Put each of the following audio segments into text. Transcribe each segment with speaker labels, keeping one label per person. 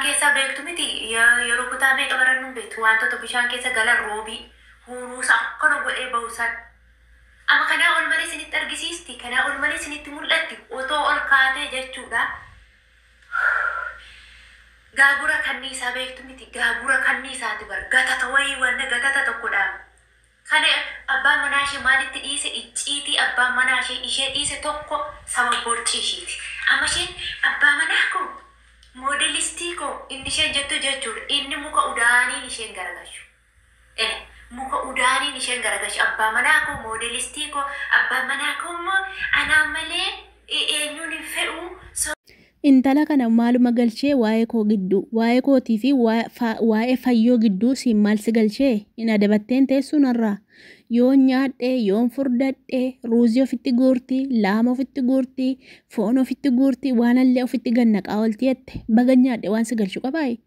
Speaker 1: keessaa beektu miti yeroo kutaa meeqa barannu beektu wantoota bishaan keessa galan roobii huuruusa akkana godhee bahusan. Amma kanaa ol malee isinitti argisiisti, kanaa ol malee isinitti mul'atti otoo ol kaatee jechuudha. Gaagura kanniisaa beektu miti, gaagura kanniisaati bar gatata wayii wanna gatata tokkodha. Kana abbaan manaa ishee maalitti dhiise? Icciitii abbaan manaa ishee ishee dhiise tokko saba borcii ishiiti. Amma isheen abbaa manaa koo moodelistii koo inni isheen jettu jechuudha. Inni muka udaaniin isheen garagalchu. Muka udaaniin isheen garagalchu. Abbaa manaa koo moodelistii koo abbaan manaa koo immoo anaa malee eenyuun hin fedhu.
Speaker 2: Intala kana maaluma galchee waa'ee koo gidduu, waa'ee kootii fi waa'ee fayyoo gidduu siin maal si galchee? Hin adabatteen teessuu narraa. Yoon nyaadhee, yoon furdadhee, ruuzii ofitti guurti, laama ofitti guurti, foon ofitti guurti, waan allee ofitti gannaqaa oolti jette. Baga nyaadhe waan si galchu qabaayi.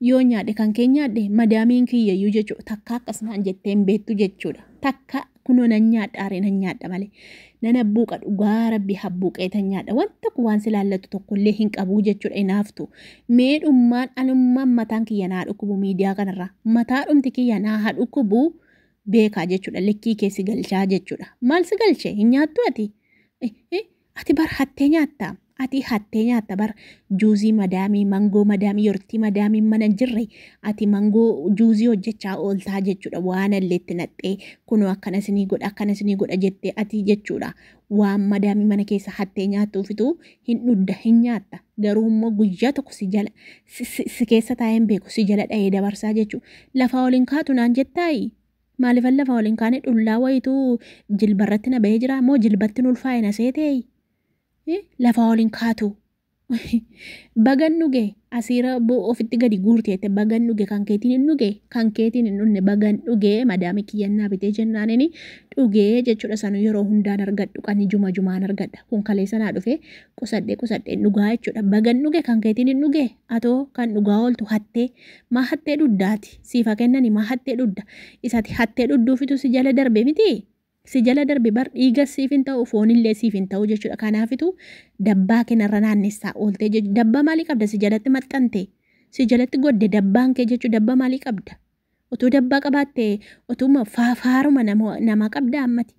Speaker 2: Yoo nyaadhe kan kee nyaadhe madaamiin kiyyayyuu jechuudha. Takka akkas naan jettee hin beektu jechuudha. Takka kunoo nan nyaadha aree nan nyaadha malee. Nan habbuuqa dhugaa rabbi habbuuqee tan nyaadha. Wanta tokko waan si laallatu tokkollee hin qabu jechuudha hinaaftu. Mee dhummaan anummaan mataan kiyya naa dhukkubu miidiyaa kanarraa. Mataa dhumti kiyya naa haa dhukkubu beekaa jechuudha. Likkii kee si galchaa jechuudha. Maal si galche? Hin nyaattu ati? Ati bar hattee nyaatta. Ati hattee nyaatta bar juuzii madaamii, mangoo madaamii, yortii madaamii mana hin jirre ati mangoo juuzii hojjechaa ooltaa jechuudha. Waan alleetti naqxee kunoo akkana isinii godha akkana isinii godha jettee ati jechuudha. Waan madaamii mana keessa hattee nyaattuufitu hin dhudda hin nyaatta. Garuu immoo guyyaa tokko si jala si keessa taa'ee hin beeku si jala dha'ee dabarsaa jechuudha. Lafaa ol hin kaatu naan jettaayi? Maaliifan lafaa ol hin kaane dhullaa wayitu jilbarratti na bahee jira moo jilbatti ulfaa'e na seeteeyi? Lafaa ol hin kaatu. Bagan dhuge asiira ofitti gadi guurte jette bagan dhuge kan keetiin hin dhuge kan keetiin hin dhugne bagan dhuge madaami kiyyannaa bitee jennaanini dhugee jechuudha. Sanu yeroo hundaan argadhu qani juma jumaan argadha kun kaleessa naa dhufe qusadhee qusadhee dhugaa jechuudha. Bagan dhuge kan keetiin hin dhuge atoo kan dhugaa ooltu hattee maa hattee dhuddaati siif haa kennani maa hattee dhudda isati hattee dhudduufitu si jala darbe miti. Si jala darbe bar dhiiga siif hin ta'u foonillee siif hin ta'u jechuudha. Kanaafitu dabbaa kee narra naannessaa ooltee jechuudha. Dabbaa maalii qabda si jalatti maxxante? Si jalatti godde dabbaan kee jechuudha. Dabbaa maalii qabda? Utuu dabbaa qabaatte utuma faaruma namaa qabda ammati.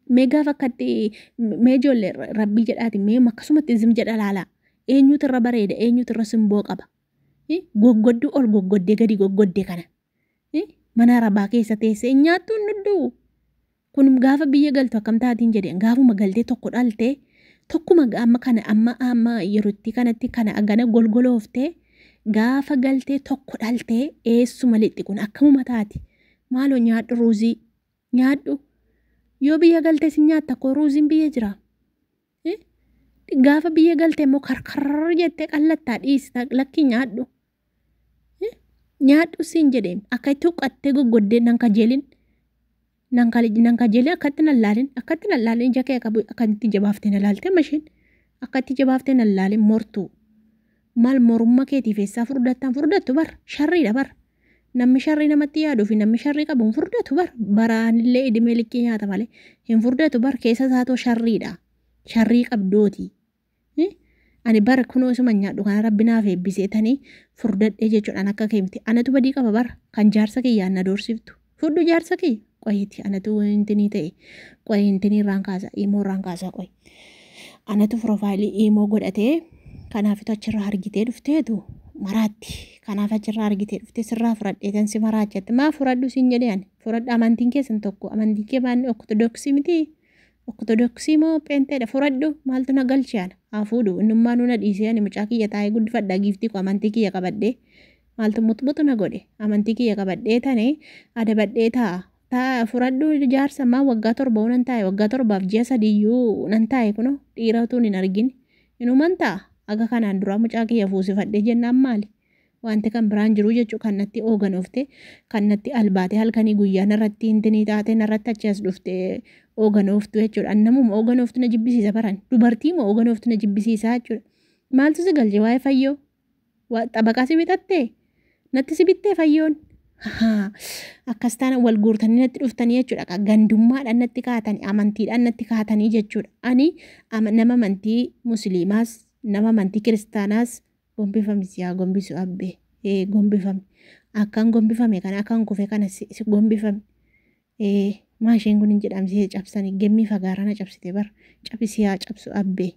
Speaker 2: Mee gaafa akkatti mee ijoollee rabbii jedhaati mee akkasumatti zim jedha laalaa. Eenyutu irra bareeda eenyutu irra simboo qaba? Goggodduu ol goggoddee gadi goggodde kana. Mana arabaa keessa teessee nyaattu hin dhudduu. Kun gaafa biyya galtu akkam taatiin jedheen gaafuma galtee tokko dhaltee tokkuma amma kana amma amma yerootti kanatti kana agana golgolooftee gaafa galtee tokko dhaltee eessuma lixxi kun akkamuma taati? Maaloo nyaadhu ruuzii nyaadhu yoo biyya galtee si nyaatta koo ruuziin biyya jira. Gaafa biyya galtee immoo karkarra jettee qallattaa dhiista lakki nyaadhu. Nyaadhu siin jedheen akka itti huqqattee goggoddee nan kajeelin. Nan kajeelin akkatti nan laalin akkatti nan laalin ija kee akkatti jabaaftee na laalte masheen akkatti jabaaftee nan laalin mortuu. Maal morummaa keetiif eessaa furdattaan furdattu bar sharriidha bar. Namni sharrii namatti yaaduu fi namni sharrii qabu hin furdatu bar. Baraanillee idimee likkii nyaata malee hin furdatu bar keessa isaatoo sharriidha. Sharrii qabdooti. Ani bara kunoo isuma nyaadhu kana rabbi naaf eebbisee tanii furdadhee jechuudhaan akka kee miti. Anatu badii qaba bara kan jaarsa kiyyaan na doorsiftu. Fudhu jaarsa kiyya. Qoyiiti anatu intinii ta'e qoyi intinii irraan kaasa imoo irraan kaasa qoyi. Anatu piroofaayilii imoo godhatee kanaafitu achirraa argitee dhufteetu maraatti. Kanaaf achirraa argitee dhuftee sirraa fudhadhee tan si maraachatti. Maa fudhadhu siin jedhee ani fudhadhu amantiin keessan tokko amantiin kee maanni ortodoksii miti. Ortodoksii moo pheenxeedha fudhadhu maaltu na galche ana haa fuudhu innummaa nu na dhiisee ani mucaa kiyya taa'ee guddifadha giiftii koo amantii kiyya qabadhee maaltu muxmuxu na godhe amantii kiyya qabadhee tane adabadhee taa'a taa fudhadhu jaarsa maa waggaa 7 nan taa'e waggaa 7f ji'a 3 iyyuu nan taa'e kunoo dhiira utuun hin argin inuman taa'a aga kanaan duraa mucaa kiyya fuusifadhee jennaan maali wanti kan biraan jiru jechuu kan natti ooganoofte kan natti albaate halkanii guyyaa narratti hintinii taate narratti achi as dhufte ooganooftu jechuudha. Namuma ooganooftu na jibbisiisa baran dubartii moo ooganooftu na jibbisiisa jechuudha. Maaltu si galche waa'ee fayyoo? Xabaqaa si bitattee? Natti si bittee fayyoon? Akkas taana wal guurtanii natti dhuftanii jechuudha. Gandummaadhaan natti kaatanii amantiidhaan natti kaatanii jechuudha. Ani nama amantii musliimaas nama amantii kiristaanaas Gombifami si haa gombisu abbee. Ee gombifami. Akkan gombifame kana akkan kufe kana si gombifami. Ee maa isheen kun hin jedhamsee cabsanii gemmii fagaarana cabsite bar cabi si haa cabsu abbee.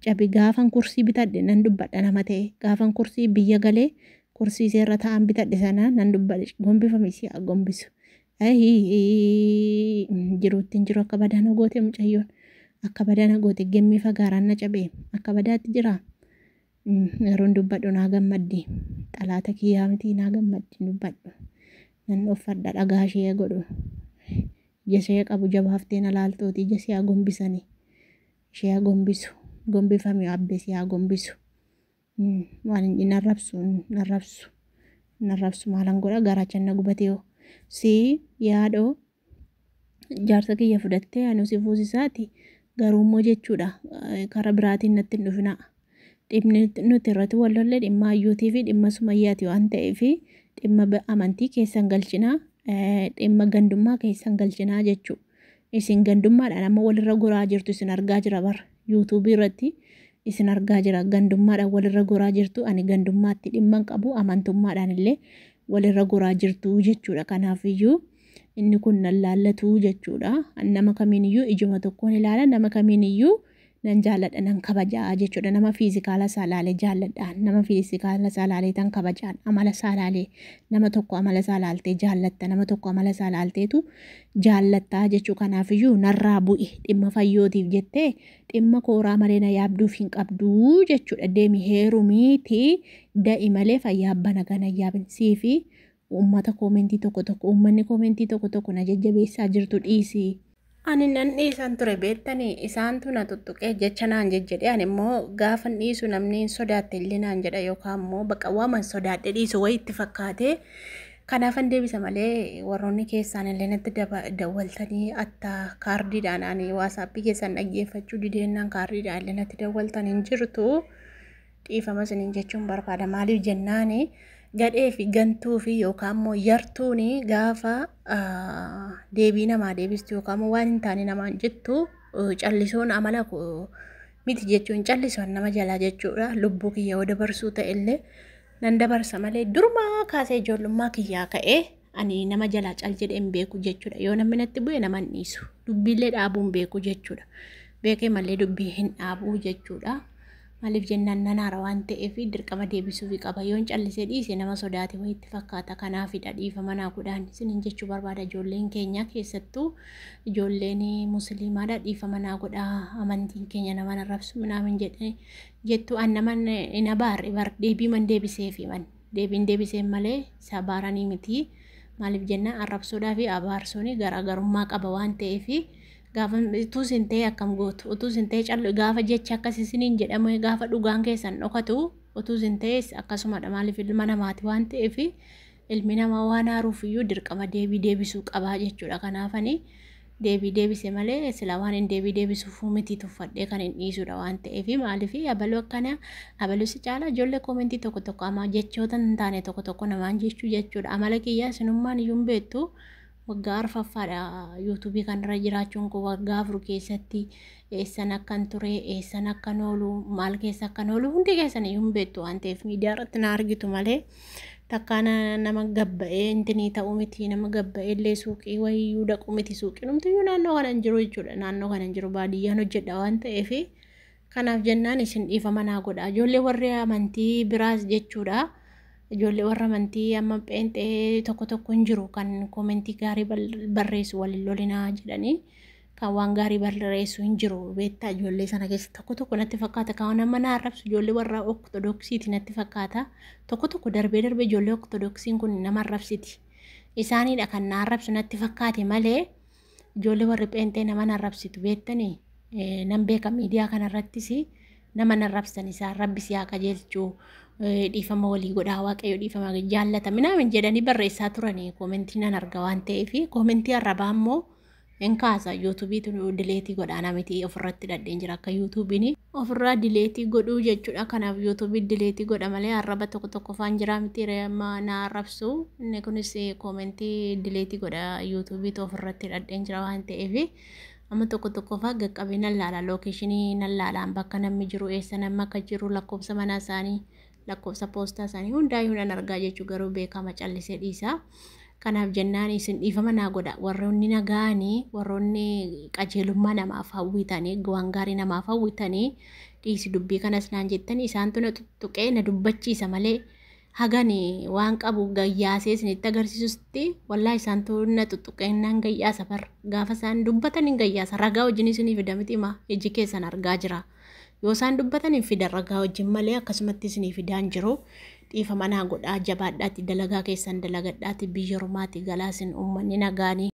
Speaker 2: Cabi gaafan kursii bitadhe nan dubbadha nama ta'e gaafan kursii biyya galee kursii seerra ta'an bitadhe sana nan dubbadha gombifami si haa gombisu. Jiruutti hin jiru akka badaa na goote mucayyoon akka badaa na goote gemmii fagaaraan na cabee akka badaatti jira. Yeroon dubbadhu naa gammaddi xalaata kiyyaa miti naa gammaddi dubbadhu nan uffadha dhagaa ishee godhu ija ishee qabu jabaaftee na laaltooti ija ishee haa gombisanii ishee haa gombisu gombifame abbee si haa gombisu. Waan hin arrabsu hin arrabsu hin arrabsu maalan godha garaacha na gubatee hoo si yaadoo jaarsa kiyya fudhattee anu si fuusisaati garuu immoo jechuudha karaa biraatiin natti hin dhufinaa. Dhimmi nuti irratti wal lolle dhimma hayyuutii fi dhimma sumayyaati waan ta'eef dhimma amantii keessan galchinaa dhimma gandummaa keessan galchinaa jechuudha. Isin gandummaadhaan amma walirra goraa jirtu isin argaa jira bara yuutuubii irratti isin argaa jira gandummaadhaan walirra goraa jirtu ani gandummaatti dhimma hin qabu amantummaadhaan illee walirra goraa jirtu jechuudha. Kanaafiyyuu inni kun nan laallatu jechuudha. Nama kamiiniyyuu ijuma tokkoon ilaala nama kamiiniyyuu nan jaalladha nan kabajaa jechuudha. Nama fiizikaala isaa laalee jaalladha. Nama fiizikaala isaa laalee tan kabajaan amala isaa laalee nama tokko amala isaa laaltee jaallatta nama tokko amala isaa laalteetu jaallattaa jechuu kanaafiyyuu narraa bu'i dhimma fayyootiif jettee dhimma kooraa malee na yaabduuf hin qabduu jechuudha. Deemi heerumiitii da'i malee fayyaa abbana gana yaabin siifi uummata koomentii tokko tokko uummanni koomentii tokko tokko na jajjabeessaa jirtu dhiisii. Ani nan dhiisan ture beektanii isaantu na tuttuqee jecha naan jejjedhe ani immoo gaafan dhiisu namni hin sodaatte illee naan jedha yookaan immoo bakka waaman sodaadhe dhiisu wayi itti fakkaate kanaafan deebisa malee warroonni keessaan illee natti dawwaltanii atta kaardiidhaan ani waasaappii keessan dhaggeeffachuu dideennaan kaardiidhaan illee natti dawwaltan hin jirtu dhiifama isiniin jechuun barbaada maaliif jennaani gadhee fi gantuu fi yookaan immoo yartuun gaafa deebii namaa deebistu yookaan immoo waan hin taane namaan jettu callisuun amala miti jechuun callisuun nama jalaa jechuudha. Lubbuu kiyya yoo dabarsuu ta'e illee nan dabarsa malee durumaa kaasee ijoollummaa kiyyaa ka'ee ani nama jalaa cal jedhee hin beeku jechuudha. Yoo namni natti bu'e nama hin dhiisu. Dubbiillee dhaabuu hin beeku jechuudha. Beekee malee dubbii hin dhaabuu jechuudha. Maaliif jennaan nan haara waan ta'eef dirqama deebisuufi qaba. Yoon callisee dhiise nama sodaate wayitti fakkaata. Kanaafidha dhiifama naa godhaan isiniin jechuu barbaada. Ijoolleen keenya keessattuu ijoolleen musliimaadha dhiifama naa godhaa amantiin keenya nama arrabsu minaamin jedhe jettu an nama hin abaarre bar deebii man deebiseefi man deebiin deebiseen malee isa abaaranii miti. Maaliif jennaan arrabsuudhaa fi abaarsuun garaagarummaa qaba waan ta'eef gaafa utuu isin ta'e akkam gootu utuu isin ta'e callu gaafa jecha akkas isiniin jedhamu gaafa dhugaan keessan dhokatu utuu isin ta'es akkasumadha maaliif ilma namaati waan ta'eef ilmi namaa waan haaruuf iyyuu dirqama deebii deebisuu qabaa jechuudha. Kanaafani deebii deebise malee sila waan hin deebii deebisuuf miti tuffadhee kan hin dhiisudha waan ta'eef maaliif abaluu akkana abaluu si caala ijoollee koomentii tokko tokko ama jechoota hin taane tokko tokko namaan jechuu jechuudha. Amala kiyyaa isinummaan iyyuu hin beektu. Waggaa arfaffaadha yuutuubii kanarra jiraachuun koo waggaa 4 keessatti eessan akkan ture eessan akkan oolu maal keessa akkan oolu hundi keessan iyyuu hin beektu waan ta'eef miidiyaa irratti na argitu malee takkaa nama gabba'ee intinii ta'uu miti nama gabba'ee illee suuqii wayiyyuu dhaqu miti suuqiin humtiyyuu naannoo kana hin jiru jechuudha naannoo kana hin jiru baadiyyaan hojjedha waan ta'eef kanaaf jennaan isin dhiifama naa godha ijoollee warri amantii biraas jechuudha. Ijoollee warra amantii amma pheenxee tokko tokko hin jiru kan koomentii gaarii barreessu waliin lolinaa jedhanii kan waan gaarii barreessu hin jiru beektaa ijoollee sana keessa tokko tokko natti fakkaata kan nama na arrabsu ijoollee warra ortodoksiiti natti fakkaata tokko tokko darbee darbee ijoollee ortodoksiin kun nama arrabsiti isaaniidha kan na arrabsu natti fakkaate malee ijoollee warri pheenxee nama na arrabsitu beektanii nan beeka miidiyaa kanarrattis nama na arrabsan isaan rabbi si haa qajeelchuu dhiifama walii godhaa waaqayyo dhiifama jaallata minaamin jedhanii barreessaa turanii koomentii nan arga waan ta'eef koomentii arrabaa immoo hin kaasa yuutuubiitu dileetii godhaa namiti ofirratti dhadheen jira akka yuutuubiin ofirraa dileetii godhuu jechuudha. Kanaaf yuutuubiin dileetii godha malee arraba tokko tokko faan jira miti na arrabsu inni kunis koomentii dileetii godha yuutuubiitu ofirratti dhadheen jira waan ta'eef Amma tokko tokko fa'aa qaqqabee nan laala, lookeeshinii nan laalaan, bakka namni jiru, eessa namni akka jiru, lakkoofsa manaa isaanii, lakkoofsa poostaa isaanii hundaayyuu nan argaa jechuu, garuu beekama callisee dhiisa. Kanaaf jennaan isin dhiifama naa godha. Warroonni nagaanii, warroonni qajeelummaa namaaf hawwitanii, waan gaarii namaaf hawwitanii, dhiisi dubbii kanas naan jettanii, isaantu na tuttuqee na dubbachiisa malee hagan waan qabu gayyaasee isinitti agarsiisutti wallaa isaantu na tuttuqee naan gayyaasa bar. Gaafa isaan dubbatan hin gayyaasa, ragaa wajjin isinii fida miti maa iji keessan argaa jira. Yoo isaan dubbatan hin fidan ragaa wajjin malee akkasumatti isinii fidaan jiru. Dhiifama naa godhaa, jabaadhaati dalagaa keessan dalagadhaati, biyya ormaati galaasin uummanni nagaanii.